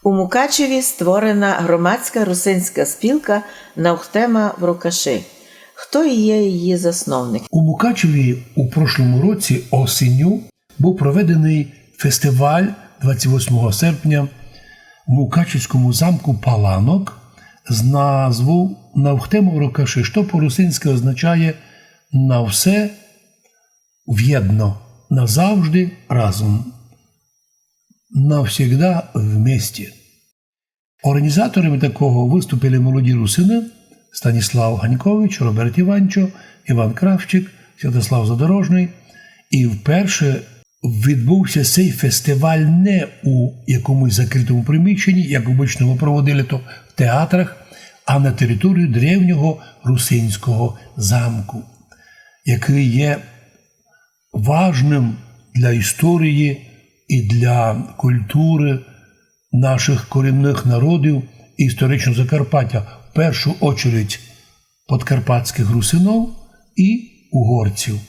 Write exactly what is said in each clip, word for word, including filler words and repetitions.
У Мукачеві створена громадська русинська спілка «Навхтема в Рокаши». Хто є її засновник? У Мукачеві у прошлому році осінню був проведений фестиваль двадцять восьмого серпня в Мукачевському замку Паланок з назву «Навхтема в Рокаши», що по-русинськи означає «на все вєдно», «назавжди разом», «навсегда вместе». Організаторами такого выступили молоді русины Станіслав Ганькович, Роберт Іванчо, Іван Кравчик, Святослав Задорожний. І вперше відбувся цей фестиваль не у якомусь закритому приміщенні, як обычно мы проводили то в театрах, а на території древнього русинського замку, який є важным для історії і для культуры наших корінных народів і історичного Закарпаття, в першу очередь подкарпатських русинов і угорців.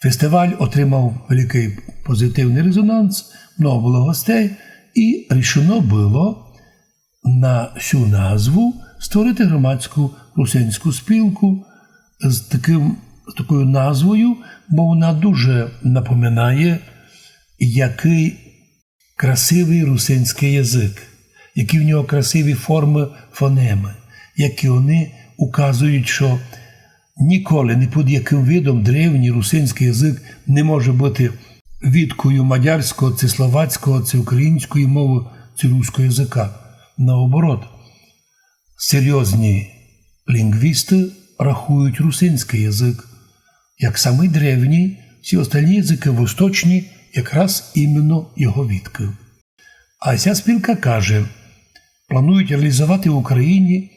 Фестиваль отримав великий позитивний резонанс, много было гостей, і рішено было на сю назву створити громадську русинську спілку з таким, з такою назвою, бо вона дуже напоминає, який красивий русинський язык, які в нього красиві формы фонемы, які вони указують, що ніколи, ні під яким видом древній русинський язык не може быти віткою мадярського, ци словацького, ци української мовы, ци руського языка. Наоборот, серйозні лінґвісты рахують русинський язык як самый древній, всі остальні языкы восточні якраз іменно його віткы. А ся спілка каже, планують реалізовати в Україні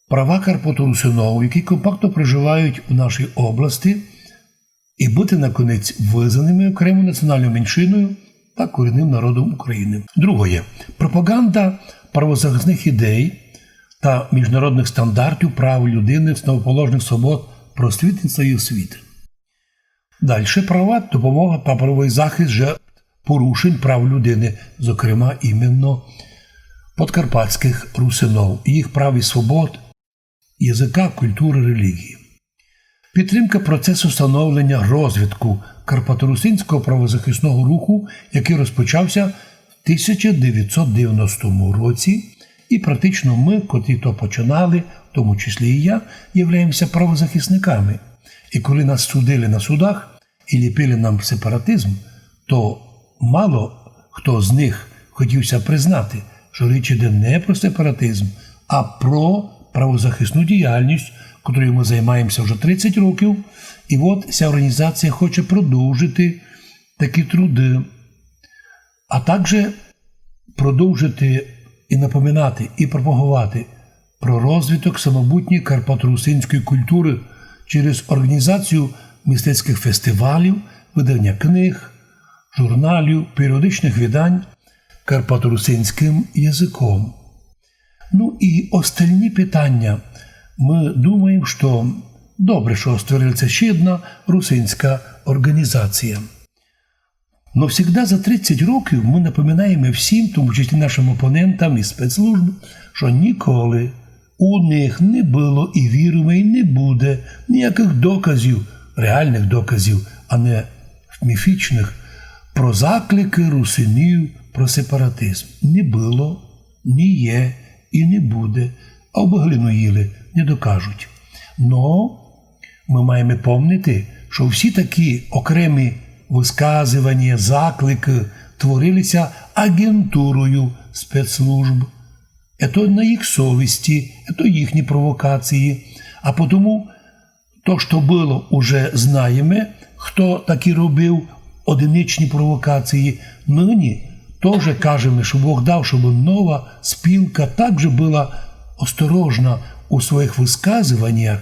права карпаторусинов, які компактно проживають у нашій області, і быти, наконець, визнаними окремою національною меншиною та корінним народом України. Другоє. Пропаганда правозахисних ідей та міжнародних стандартів прав людини, основоположних свобод, просвітництва і освіти. Дальше права, допомога та правовий захист жертв порушень прав людини, зокрема, іменно подкарпатських русинов, їх прав і свобод, языка, культуры, релігії. Підтримка процесу становлення, розвитку карпаторусинського правозахисного руху, який розпочався в тисяча девятьсот девяностому році, і практично мы, котрі то починали, в тому числі і я, являємося правозахисниками. І коли нас судили на судах і ліпили нам сепаратизм, то мало хто з них хотів ся признати, що річ іде не про сепаратизм, а про правозахисну діяльність, котрою мы займаємося вже тридцять років. І от ця організація хоче продовжити такі труды, а также продовжити і напоминати, і пропаговати про розвиток самобутньої карпаторусинської культуры через організацію мистецьких фестивалів, видання книг, журналів, періодичних видань карпаторусинським языком. Ну і остальні питання. Мы думаєм, што добре, што створила ся ще одна русинська організація. Но всегда за тридцять років мы напоминаєме всім, в тому числі нашим опонентам і спецслужб, што ніколи у них не было і, віруме, і не буде ніякых доказів, реальных доказів, а не міфічных, про закликы русинів про сепаратизм. Не было, не є і не буде. А обы глину їли, не докажуть. Но мы маєме помнити, што всі такі окремі высказованя, закликы творили ся агентурою спецслужб. Ето на їх совісті, ето їхні провокації. А потому то, што было, уже знаєме, хто такі робив одиничні провокації. Нині тоже кажеме, што Бог дав, штобы нова спілка также была осторожна у своїх высказованях,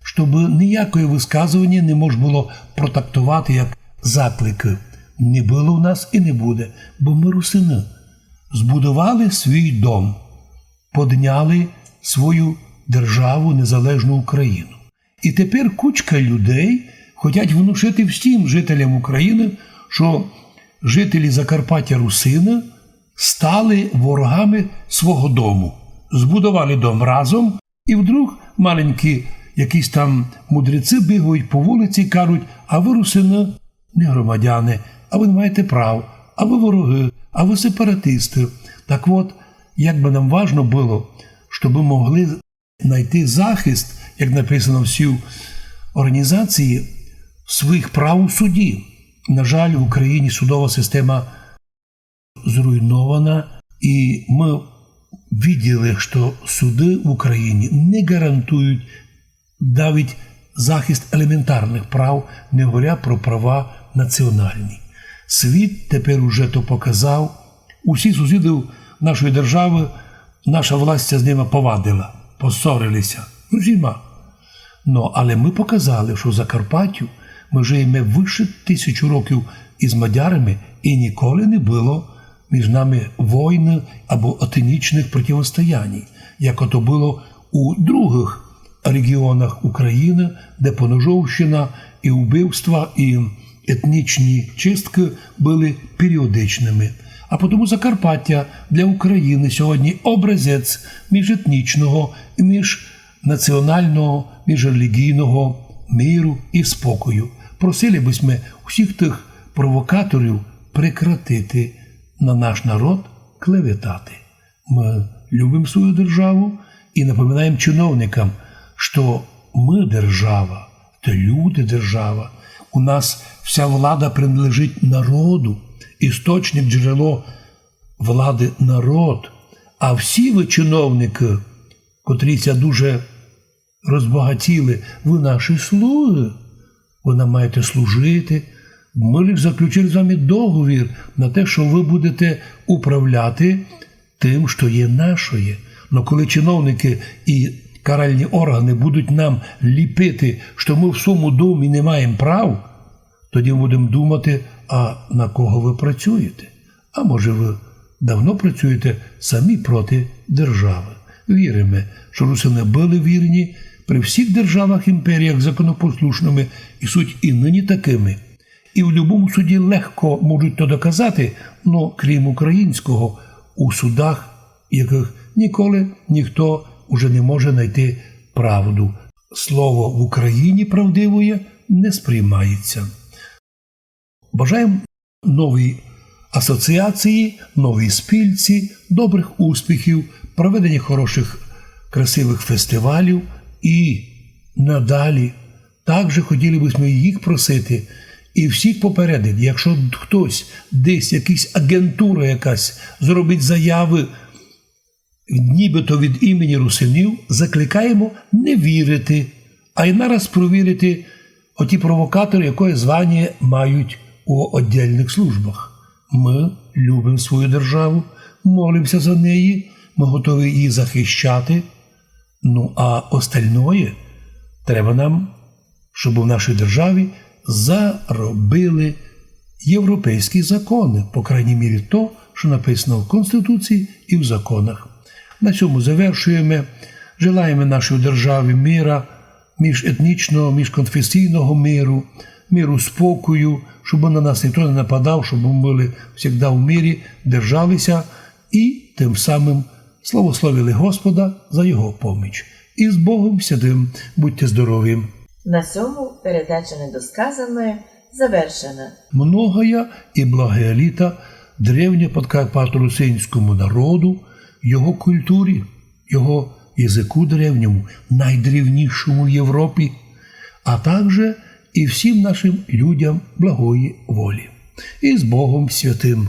штобы ніякоє высказованя не мож было протактовати як закликы. Не было у нас і не буде, бо мы русины. Збудовали свій дом, подняли свою державу, незалежну Україну. І тепер кучка людей хотять внушити всім жителям України, што жителі Закарпаття русины, стали ворогами свого дому. Збудовали дом разом, і вдруг маленькі якісь там мудреці бігають по вулиці і кажуть: «А ви, русины, не громадяни, а ви не маєте прав, а ви вороги, а ви сепаратисты». Так от, як би нам важно было, щоб мы могли знайти захист, як написано в сій організації, своїх прав у суді. На жаль, в Україні судова система зруйнована, і мы виділи, што суды в Україні не гарантують навіть захист елементарных прав, не говоря про права національні. Світ тепер уже то показав. Усі сусіды нашої державы, наша власть з ними повадила, поссорилися. З усіма. Но, але мы показали, што в Закарпаттю мы жиєме выше тисячу років із мадярами, і ніколи не было між нами войны або етнічных противостоянь, як ото было у другых регіонах Україны, де поножовщина і убивства, і етнічні чисткы были періодичными. А потому Закарпаття для Україны сьогодні образець міжетнічного і міжнаціонального, міжрелігійного миру і спокою. Просили бы сьме усіх тых провокаторів прекратити на наш народ клеветати. Мы любим свою державу і напоминаєм чиновникам, што мы держава, то люди держава. У нас вся влада принадлежить народу, істочник, джерело влади — народ. А всі вы, чиновникы, котрі ся дуже розбагатіли, вы наші слугы, вы нам маєте служити. Мы лиш заключили з вами договір на те, што вы будете управляти тым, што є нашоє. Но коли чиновникы і каральні органы будуть нам ліпити, што мы в свому домі не маєм прав, тоді мы будем думати, а на кого вы працюєте. А може, вы давно працюєте самі проти державы. Віриме, што русины были вірні при всіх державах, імперіях законопослушными і суть і нині такыми. І в любому суді легко можуть то доказати, но крім українського, у судах, якых ніколи ніхто уже не може найти правду. Слово в Україні правдивоє не сприймається. Бажаєм новій асоціації, новій спілці добрых успіхів, проведення хорошых, красивых фестивалів і надалі. Также хотіли бы сьме їх просити і всіх попередити, якщо хтось десь, якась агентура якась зробить заявы, нібито від імені русинів, закликаємо не вірити, а й нараз провірити оті провокаторы, якоє званя мають у оддільных службах. Мы любим свою державу, молимся за неї, мы готові її захищати. Ну, а остальноє треба нам, щоб у нашій державі заробили європейські законы, по крайній мірі то, што написано в Конституції і в законах. На сьому завершуєме. Желаєме нашій державі мира, міжетнічного, міжконфесійного миру, миру, спокою, щоб на нас ніхто не нападав, щоб мы были всегда в мирі, держалися і тым самым славословили Господа за його поміч. І з Богом святым, будьте здорові. На сьому передача недосказаноє завершена. Многая і благая літа древнього подкарпаторусинському народу, його культурі, його языку древньому, найдревнішому в Європі, а также і всім нашым людям благої волі. І з Богом святым.